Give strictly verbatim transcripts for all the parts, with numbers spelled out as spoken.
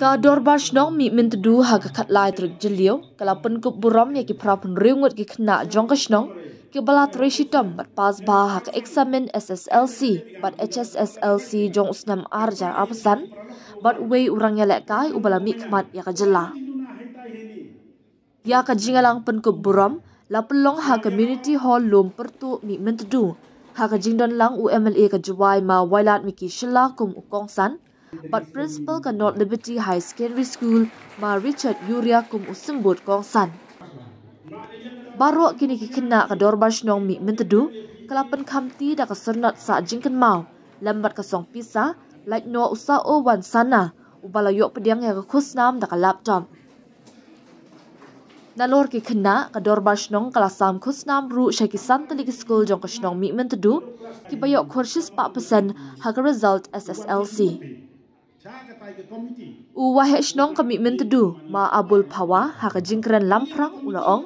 Ka Dorbar Shnong Mihmyntdu ha ka khatlai tarik Jylliew ka la pynkup burom ya ki phra phew ngut ki khynnah jong ka shnong ki ba la trei shitom bad pass bha ha ka eksamin S S L C bad H S S L C jong u snem ar hajar arphew san, bad uwei u rangyalehkai u ba la mihkhmat ya ka jylla. Ya ka jingyalang pynkup burom la pynlong ha Community Hall Lum Pyrtuh, Mihmyntdu, ha ka jingdon lang u M L A ka Jowai Ma Wailadmiki Shylla kum u kongsan, bad Principal ka North Liberty High Secondary School Ma Richard Yuria kum u symbud kongsan. Baroh kini ki khynnah ka Dorbar Shnong Mihmyntdu ka la pynkhamti da ka syrnot sah jingkynmaw lem bad ka song pisa lait noh u Sah O Wan Sana, u ba la yoh pdiang ya ka khusnam da ka laptop. Nalor ki khynnah, ka Dorbar Shnong ka la sam khusnam ruh sha ki san tylli ki skul jong ka shnong Mihmyntdu ki ba yoh khur shispah percent ha ka result S S L C. U Waheh Shnong ka Mihmyntdu Ma Abul Phawa ha ka jingkren lamphrang u la ong,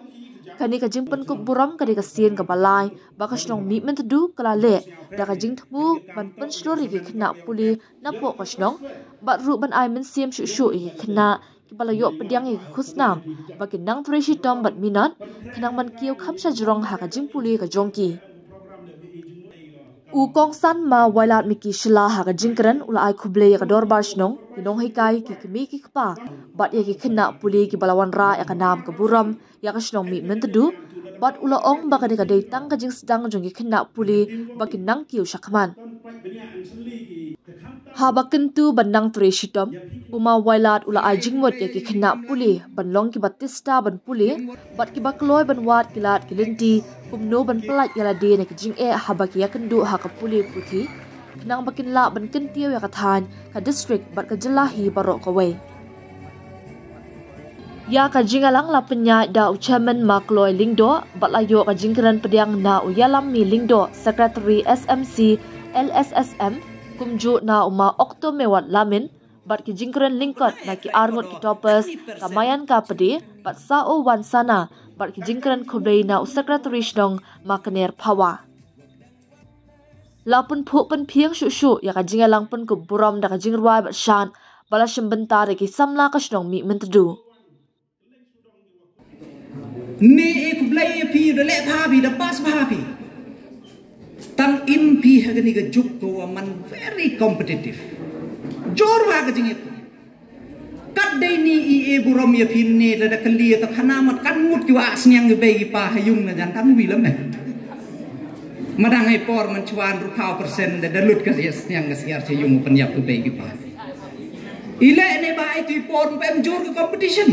kani ka jingpynkup burom ka dei ka sien ka ba lai ba ka shnong Mihmyntdu ka la leh da ka jingthmu ban pynshlur ya ki khynnah pule napoh ka shnong, bad ruh ban ai mynsiem shuh shuh ya ki khynnah ki ba la yoh pdiang ya ki khusnam ba ki nang trei shitom bad minot, khnang ban kiew kham shajrong ha ka jingpule ka jong ki. U kongsan Ma Wailadmiki Shylla ha ka jingkren u la ai khublei ya ka Dorbar Shnong, ki nonghikai, ki kmie ki kpa, bad ya ki khynnah pule ki ba la wanrah ya ka nam ka burom ya ka shnong Mihmyntdu, bad u la ong ba ka dei ka dei tang ka jingsdang jong ki khynnah pule ba ki nang kiew shakhmat. Haba kyntu ban nang trei shitom, u Ma Wailad u la ai jingmut ya ki khynnah pule ban long ki ba tista ban pule, bad ki ba kloi ban wad ki lad ki lynti kumno ban pyllait ya lade na ki jingeh haba ki ya kynduh ha ka pule puthi, khnang ba kin lah ban kyntiew ya ka thaiñ, ka district bad ka jylla hi baroh kawei. Ya ka jingyalang la pynïaid da u Chairman Ma Kloi Lyngdoh bad la yoh ka jingkren pdiang na u Yalammi Lyngdoh, Secretary S M C L S S M, kumjuh na u Ma Okto Mewat Lamin, bad ki jingkren lyngkot na ki arngut ki toppers, ka Mayanka Pde bad Sah O Wan Sana, bad ki jingkren khublei na u Secretary Shnong Ma Kner Phawa. La pynphuh pynphieng shuh shuh ya ka jingyalang pynkup burom da ka jingrwai bad shad ba la shim bynta da ki samla ka shnong Mihmyntdu. Ni e khublei ya phi, da leh bha phi, da pass bha phi. Tang im phi ha kani ka juk ko wa man very competitive. Jor bha ka jingit. Kat dei ni i e burom ya phi ne, lada kylli ya ta khana mat kan mut ki wa sniang ki bei ki pa ha yung na jan tam wi lam ne. Madang ai por man chuan ru phaw percent da, da lut ka ya sniang ka siar cha yung pan yap ki bei ki pa. Ile ne ba ai tu i por pem jor ka competition.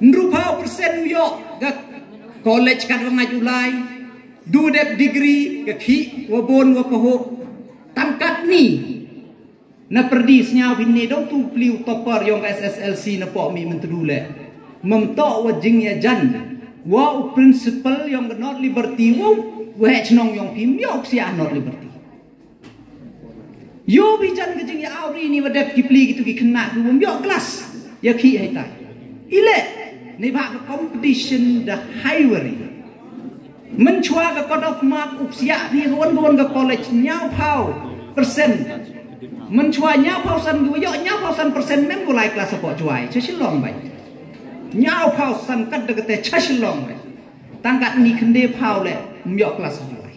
Ru phaw percent u yoh ka college kat wa ngaj u lai, du dep degree, ka khi wa bon wa paho. Tang kat ni. Na pyrdi sniaw phi ne dong tu pli u topper yong ka S S L C napoh Mihmyntdu le. Mem toh wa jingyajan wa u principal yong ka North Liberty, wa u waheh chnong yong phi, mem yoh u ksiah North Liberty. Yoh phi jan ka jingyaawri ni wa dep ki pli ki tu ki khynnah ki wa mem yoh class ya khi hei tai. Ile, ni ba ka competition da high wa ri. Mynchwa ka cut off mark u ksiah phi ka wan ka wan ka college ñiaw phaw percent. Mynchwa ñiaw phaw san ki wa yoh ñiaw phaw san percent mem ko lai class hapoh Jowai. Cha Shillong bai. Ñiaw phaw san kat da kate cha Shillong bai. Tang kat ni khynde phaw le mem yoh class Jowai.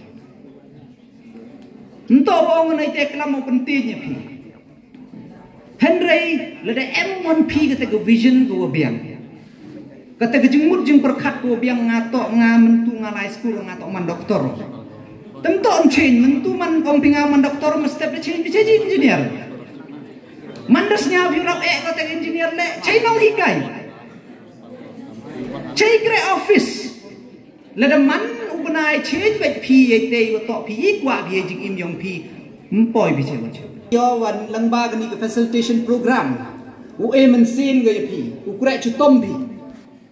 Nto wa ong nai te klam o pynti ña phi. Hynrei lada em wan phi kata ka vision ka wa biang, kata ka jingmut jingpyrkhat ka wa biang, nga toh nga myntu nga lai school nga toh man doktor. Tem toh em change myntu man ong phi nga man doktor, mynstep da change phi cha engineer. Man da sniaw phi rap eh kata ka engineer le, chai nonghikai, chai kre office. Lada man u bnai change bad phi, ya te wa toh phi i kwah phi ya jingim yong phi, mpoi phi che wa che. Yo wan lang ba kani ka facilitation program u e mynsiem ka ya phi, u kreh chutom phi.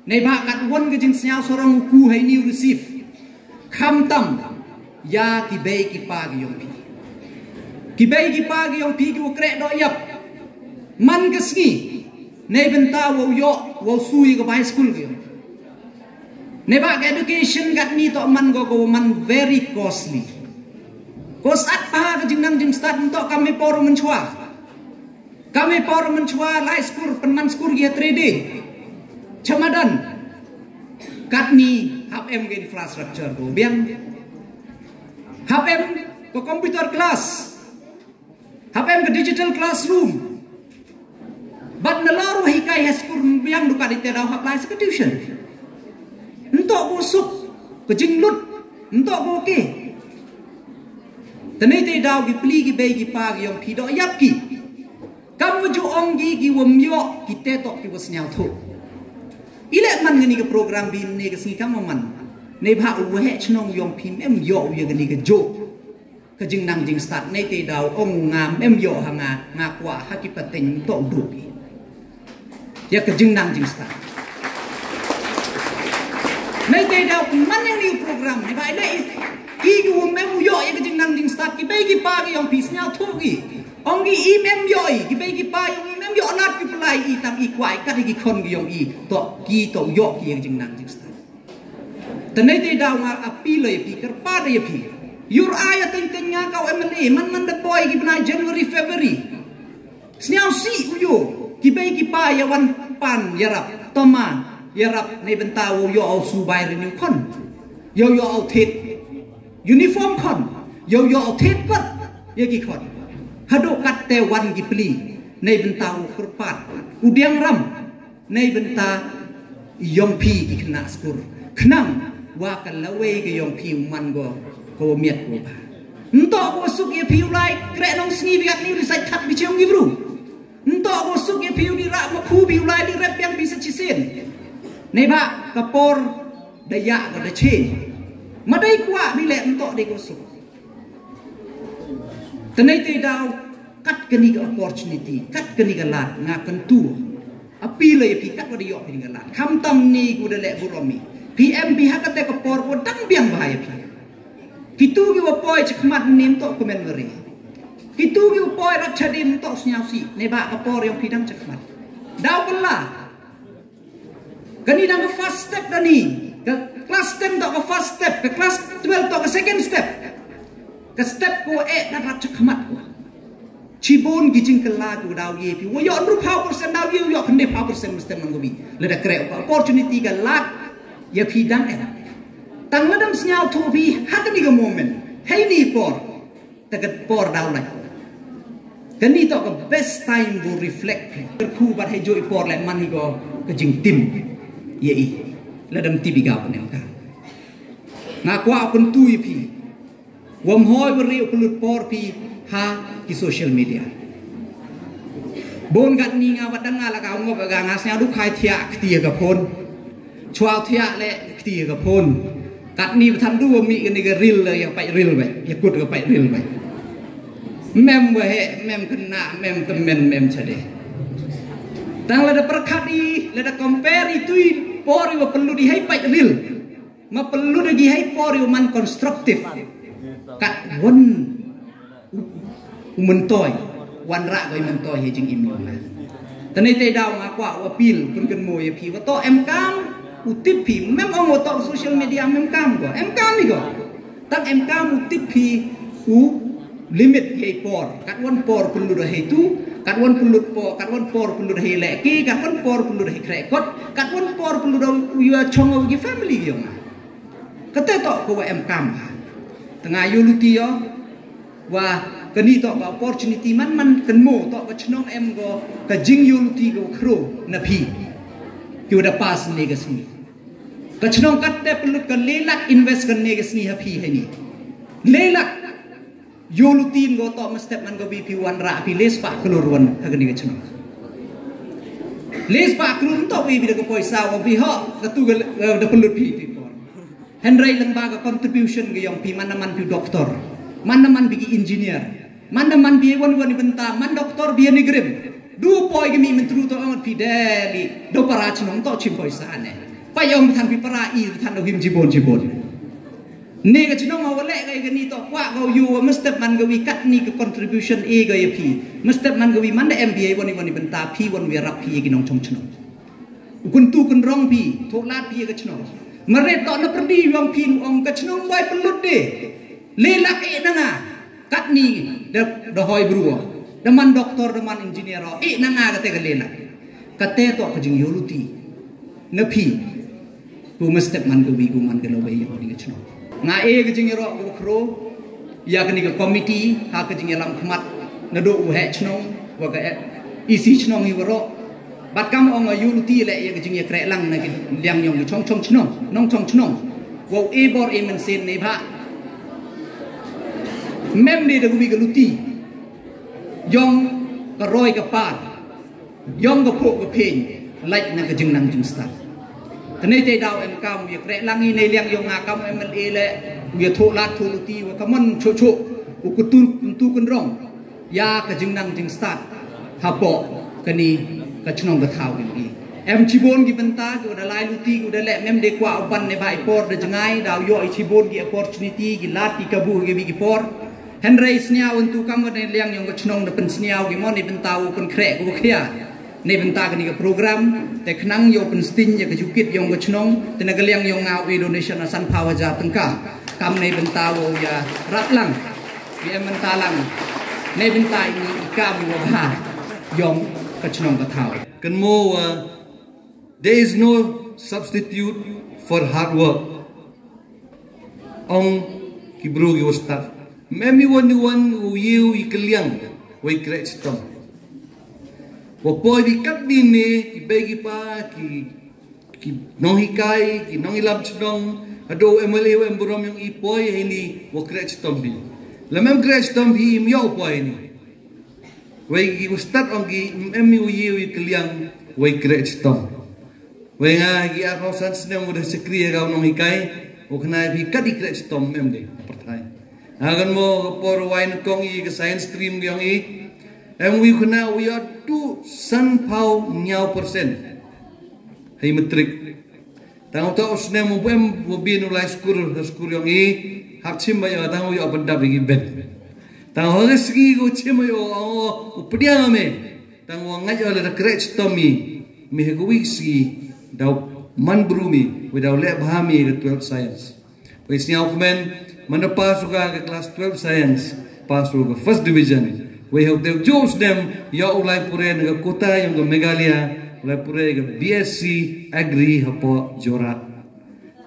Nei ba kat wan ka jingsniaw sarong u ku hai ni u receive. Khamtam ya ki bei ki pa ki yong phi. Ki bei ki pa ki yong phi ki wa kreh doh yap. Man ka sngi nei bynta wa u yoh wa u sui ka bai school ki yong phi. Nei ba ka education kat ni toh man ko ko man very costly. Ko sat pa ka jingnang jingstad nto kam me por mynchwa. Kam i por mynchwa lai skur, pynman skur ki ha tre de. Chamadan. Katni hap em ka infrastructure ko biang. Hap em ka computer class. Hap em ka digital classroom. Bad na lor wa hikai ha skur biang du ka di te daw hap lai sa ka tuition. Ntok ko suk, ka jinglut, ntok ko ke. Tane te daw ki pli ki bei ki pa ki yong phi do yap ki. Kam wa ju ong ki ki wa ym yoh, ki te tok ki wa sniaw thuk. Ile man ngani ka program bi ne ka sngi kam man. Ne bha u wa he chnong yong phi em yoh u ya ngani ka jok. Ka jingnang jingstad ne te daw ong nga em yoh ha nga, nga kwah ha ki pateng to du ki. Ya ka jingnang jingstad. Ne te daw man yang ni program ni ba ile is ki du em yoh ya ka jingnang jingstad ki bei ki pa ki yong phi sniaw thuk ki. Ong ki i em yoh i, ki bei ki pa yong i em yoh lat ki pulai i tam i kwah i kat ki khon ki yong i. To ki to yoh ki ya ka jingnang jingstad. Tane te daw nga appeal ya phi, kyrpad ya phi. Yur ai ya teng teng nga ka u M L A, man man da poi ki bnai January, February. Sniaw si u yo, ki bei ki pa ya wan pan yarap, toma yarap ne bynta u yo au su bai renew khon. Yo yo au thet uniform khon, yo yo au thet kot, ya ki khon. Hadu kat te wan ki pli, ne bynta u kyrpad, u diang ram. Nei bynta yong phi ki khynnah skur. Khnang wa ka lawei ka yong phi u man ko, ko miat ko ba. Ntok ko suk ya phi u lai, kre nong sngi biat ni u li sai thak bi chiong ki bru. Ntok ko suk ya phi u li ra ma khu bi u lai li rep yang phi sa chisien. Nei ba ka por da ya ko da chen. Ma dei kwah bi le ntok dei ko suk. Tane te daw, kat kani ka opportunity, kat kani ka lad, nga kyntu. Appeal ya phi, kat wa da yoh phi ni ka lad. Kham tam ni ku da le burom i. Phi em phi ha kate ka por ko dang biang bha ya phi. Kitu ki wa poi chakhmat ni ntok ku men wari. Kitu ki wa poi rat chadim ntok sniaw si. Ne ba ka por yong phi dang chakhmat. Daw ko la. Kani dang ka first step da ni. Ka class ten to ka first step, ka class twelve to ka second step. Ka step ko e da rat chakhmat ko. Chibun ki jingkylla ko daw ye phi. Wa yoh nru phaw percent daw ye, yoh khynde phaw percent mesti man ko bi. Lada kre ka opportunity ka lad ya phi dang em. Tang ladam sniaw thu phi ha kani ka moment. Hei ni por. Takat por daw lai. Kani to ka best time bu reflect. Kyrkhu bat hei joi por le man hi ko ka jingtim. Ye i. Ladam tibi ka penem ka. Nga kwah kyntu i phi. Wam hoi beri u pynlut por phi ha ki social media. Bon kat ni nga bat dang nga la ka ngop ka nga sniaw du khai thiah kti ka phone. Chwa thiah le kti ka phone. Kat ni ba than du wa mi kani ka reel la ya pait reel bai, ya kut ka pait reel bai. Mem wa he, mem kena, mem temen, mem chade. Tang lada perkhat i, lada compare i tui por i wa pynlut i hei pait reel. Ma pynlut i hei por i wa man constructive. Kat wan u myntoi, wan rah ko i myntoi he jingim yong nga. Tane te daw nga kwah u appeal, pynkynmo ya phi, wa to em kam, u tip phi, mem ong wa to social media, mem kam ko, em kam i ko. Tang em kam u tip phi, u limit ya i por. Kat wan por pynlut hei tu, kat wan pynlut por, kat wan por pynlut hei leki, kat wan por pynlut hei krekot, kat wan por pynlut u ya chong u ki family yong nga. Kate to ko wa em kam ha. Tanga yo luti yo, wa kani to ka opportunity man man kynmo to ka chnong em ko ka jing yo luti ko khro na phi. Ki wa da pass ne ka sngi. Ka chnong kat te pynlut ka le lak invest ka ne ka sngi ha phi hei ni. Le lak. Yo lutin ko to ma step man ko bi phi wan rah phi le spah klur wan ha kani ka chnong. Le spah klur to bi bi da ka poisa wa bi ho ka tu ka, eh, da pynlut phi phi por. Hynrei leng ba ka contribution ka yong phi man na man phi doctor. Man na man phi ki engineer. Man na man phi wan wan i bynta, man doctor bi ni grim. Du poi ki mi mentru to ong phi deli. Do para chnong to chim poisa ne. Pa yong than phi para i than do him jibon jibon. Ne ka chnong wa le ka ni to kwah ka u yu wa mestep man ka wi kat ni ka contribution e ka ya phi. Mestep man ka wi man da M B A wan i wan i bynta phi wan wi rap phi ya ki nongchong chnong. U kyntu kynrong phi, thoh lad phi ya ka chnong. Maret to na pyrdi yong phi ong ka chnong boi pynlut de. Le lak e na nga. Kat ni da, da hoi bru. Da man doctor, da man engineer o, i na nga kate ka lena. Kate toh ka jingyoh luti na phi. Ku mestep man ka wi, ku man ka lawei yong kani ka chnong. Nga e ka jingyaroh ka wakhro ya kani ka committee, ha ka jingyalam khmat nadooh u heh chnong, wa ka, eh, E C chnong hi waroh. Bad kam ong, yoh luti le ya ka jingyakrehlang na ki liang yong ki chong chong chnong, nong chong chnong. Wow e bor e mynsiem neibhah mem de da ka wi ka luti yong ka roi ka par, yong ka phuh ka pheiñ, lait na ka jingnang jingstad. Te nei te daw em kam u yakrehlang i nei liang yong nga kam u M L A le, u yathoh lad thoh luti wa ka mon choh choh, u kutu kuntu kunrong ya ka jingnang jingstad hapoh kani ka chnong ka thaw yong i. Em chibun ki bynta ki wa da lai luti, ki wa da leh mem de kwah u ban neibhah i por da jngai, daw yoh i chibun ki opportunity, ki lad ki kabu ki wi ki por. Hynrei sniaw yntu kam wa nei liang yong ka chnong da pynsniaw ki mo neibynta u pynkhreh ka wa khia neibynta kani ka program, te khnang yow pynsting ya ka jukit yong ka chnong, te na ka liang yong nga u e donation a san phaw hajar tyngka. Kam neibynta wow yarap lang, ki em bynta lang neibynta ini i kam wa bha yong ka chnong ka thaw. Kynmaw, uh, there is no substitute for hard work. Ong ki bru ki wa stad. Mem i wan i wan u yoh i kylliang wei kreh chitom. Wa poi di kat di ne ki bei ki pa, ki, ki nonghikai, ki nongilam chnong, hadooh u M L A wa em burom yong i poi heini wa kreh chitom di. La mem kreh chitom di im yoh poi ni. Wei ki wa stad ong ki, mem i u yoh i kylliang wei kreh chitom. Wei nga ki arphaw san snem wa da chakri ya ka u nonghikai, u khnai phi kat i kreh chitom em de pyrthai. Hagan mo ka por wai na kong i ka science stream ki yong i. Em wi khna u yoh tu san phaw nyaw percent hei matric. Tang u toh u snem u em wa bin u lai skur, skur yong i, hap chim ba yoh tang u yoh pyndap i ki ben. Tang u ha ka sngi ko chim ba yoh, o, u pdiang me. Tang wa ngait o le da kreh chitom i, mi ha ka wi ka sngi daw man bru mi, wei daw leh bha mi ka twelve science. Wei sniaw kmen, man da pass u ka ka class twelve science, pass u ka first division. Wei ha u te u jooh snem, yoh u lai pure na ka quota yong ka Meghalaya, u lai pure ka B S C Agri hapoh Jorhat.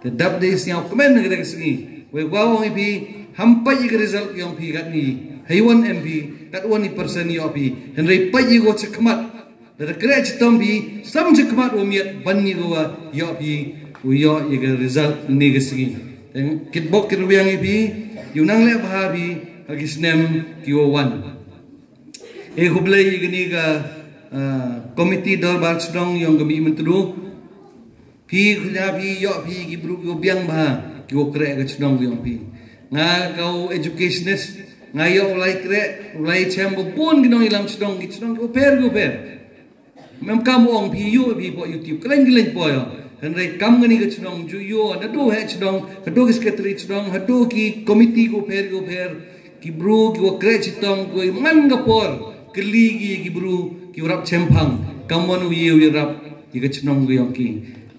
Te dap de sniaw kmen na ka de ka sngi. Wei wa ong i phi, ham pait i ka result yong phi katni. Hei wan em phi, kat wan i percent yoh phi. Hynrei pait i ko chakhmat. Da da kreh chitom phi, sam chakhmat wa miat ban i ko wa yoh phi, u yoh i ka result ni ka sngi. Te kitbok kitrwiang i phi, yow nang leh bha phi, ha ki snem ki wa wan. E khublei i kani ka, ah, committee dorbar chnong yong ka Mihmyntdu. Phi khna phi yoh phi ki bru ki wa biang bha, ki wa kreh ka chnong yong phi. Nga ka u educationist, nga yoh u lai kreh, u lai chem ba bun ki nongilam chnong, ki chnong ki wa pher, ki wa pher. Mem kam ong phi yoh phi poh YouTube, kylleiñ kylleiñ poh yoh. Hynrei kam kani ka chnong, ju yoh, nadooh heh chnong, hadooh ki secretary chnong, hadooh ki committee ki wa pher, ki wa pher. Ki bru ki wa kreh chitom, ki wa man ka por kylli ki, ki bru ki wa rap chemphang, kam wan u yoh u yarap ya ka chnong ka yong ki.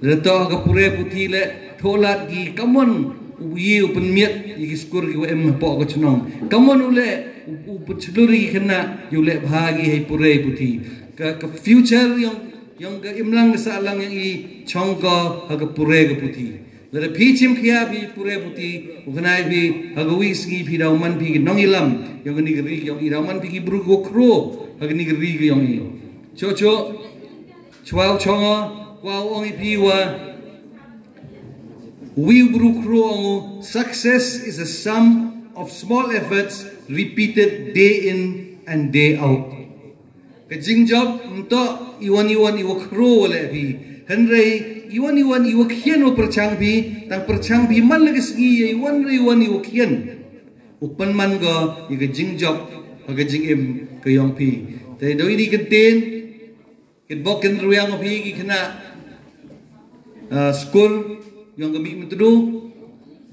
Lada toh ka pure puthi le, thoh lad ki, kam wan u yoh u pynmiat ya ki skur ki wa em hapoh ka chnong. Kam wan u le u, u pynchlur ya ki khynnah, yow leh bha ki hei pure puthi. Ka, ka future yong, yong ka imlang ka sahlang yong i chong ko ha ka pure ka puthi. Lada phi chim khia phi pure puthi, u khnai phi ha ka wi ka sngi phi daw man phi ki nongilam yong kani ka ri yong i, daw man phi ki bru ki wa khraw ha kani ka ri ka yong i. Choh choh, chwa u chong o, kwah u ong i phi wa, wi u bru khraw ong u, success is a sum of small efforts repeated day in and day out. Ka jingjop ym toh i wan i wan i wa khraw wa leh phi. Hynrei i wan i wan i wa khian wa pyrchang phi, tang pyrchang phi man la ka sngi ya i wan re i wan i wa khian. U pynman ko ya ka jingjop ha ka jingim ka yong phi. Te daw i di kyntien, kitbok kitrwiang phi ki khynnah, ah, skur yong ka Mihmyntdu.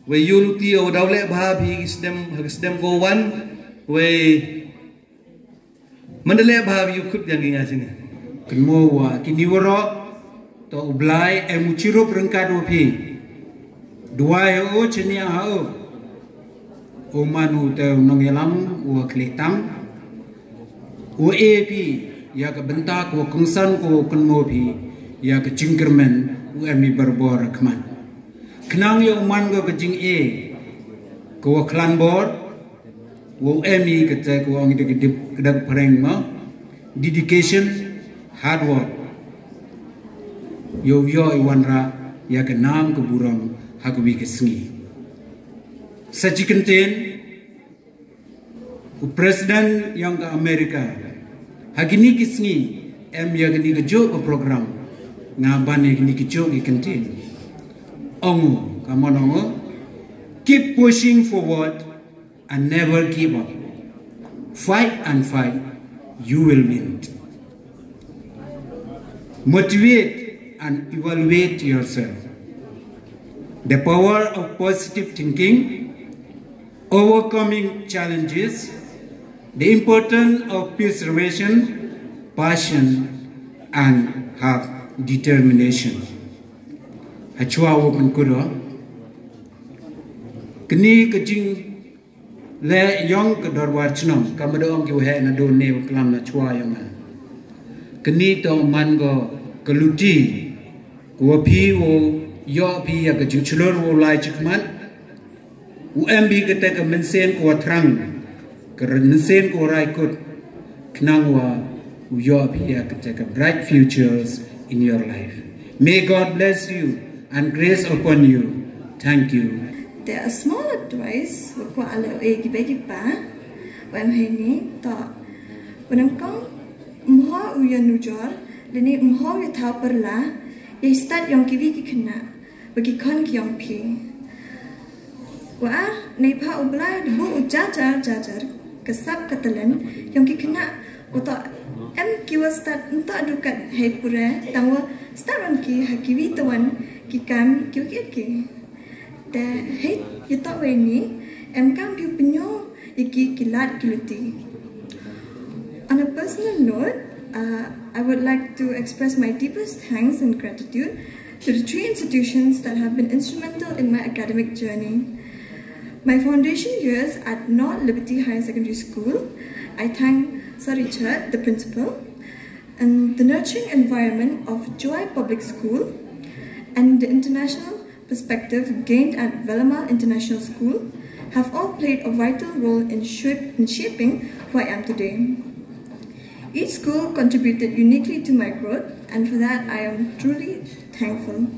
Wei yoh luti o daw leh bha phi ki snem, ha ka snem ko wan. Wei man da leh bha phi u khut yang ki nga chini. Kynmaw wa kini waroh, toh u Blai em u chirup ryngkat wa phi. Duwai ha u, chaniah ha u. U man u te u nongialam wa khleh tam. U e phi ya ka bynta ko kongsan ko kynmo phi ya ka jingkyrmen u em i barabor khmat. Khnang yow man ko ka jing e ko wa khlan bor, wow em i kata ko wa ong i da ka dip, ka da ka phareng ma dedication, hard work. Yow yoh i wanrah ya ka nam ka burom ha ka wi ka sngi. Sa chi kyntien, u President yong ka America, ha kini ki sngi em ya kini ki jooh ka program, nga ban ya kini ki jooh ki kyntien. Ong u, ka mon ong u, "Keep pushing forward and never give up. Fight and fight, you will win." Motivate and evaluate yourself. The power of positive thinking, overcoming challenges, the importance of perseverance, passion, and have determination. Hachwa wo pynkut o, kini ka jing le yong ka dorbar chnong, ka ma da ong ki wa heh na do ne wa klam na chwa yong nga. Kini to man ko ka luti ko wa phi wow yoh phi ya ka jingchlur wow lai chakhmat. U em phi kata ka mynsiem ko wa thrang, ka mynsiem ko wa rai kut. Khnang wa u yoh phi ya kata ka bright futures in your life. May God bless you and grace upon you. Thank you. Te a small advice wa kwah ale e ki bei ki pa, wa em hei ni to, wa nang kong mho u ya nujor, lini mho u ya thaw pyrla ya i stad yong ki wi ki khynnah wa ki khon ki yong phi. Wa ar, nei pha u Blai da buh u jajar jajar ka sap ka talent yong ki khynnah, wa to em ki wa stad nta du kat hei pure, tang wa stad wan ki ha ki wi tawan ki kam ki wa ki ki. Te hei ya to wei ni, em kam phi u pynyoh ya ki ki lad ki luti. On a personal note, uh, I would like to express my deepest thanks and gratitude to the three institutions that have been instrumental in my academic journey. My foundation years at North Liberty Higher Secondary School, I thank Sir Richard, the principal, and the nurturing environment of Jowai Public School, and the international perspective gained at Vellama International School have all played a vital role in, shape, in shaping who I am today. Each school contributed uniquely to my growth, and for that I am truly thankful.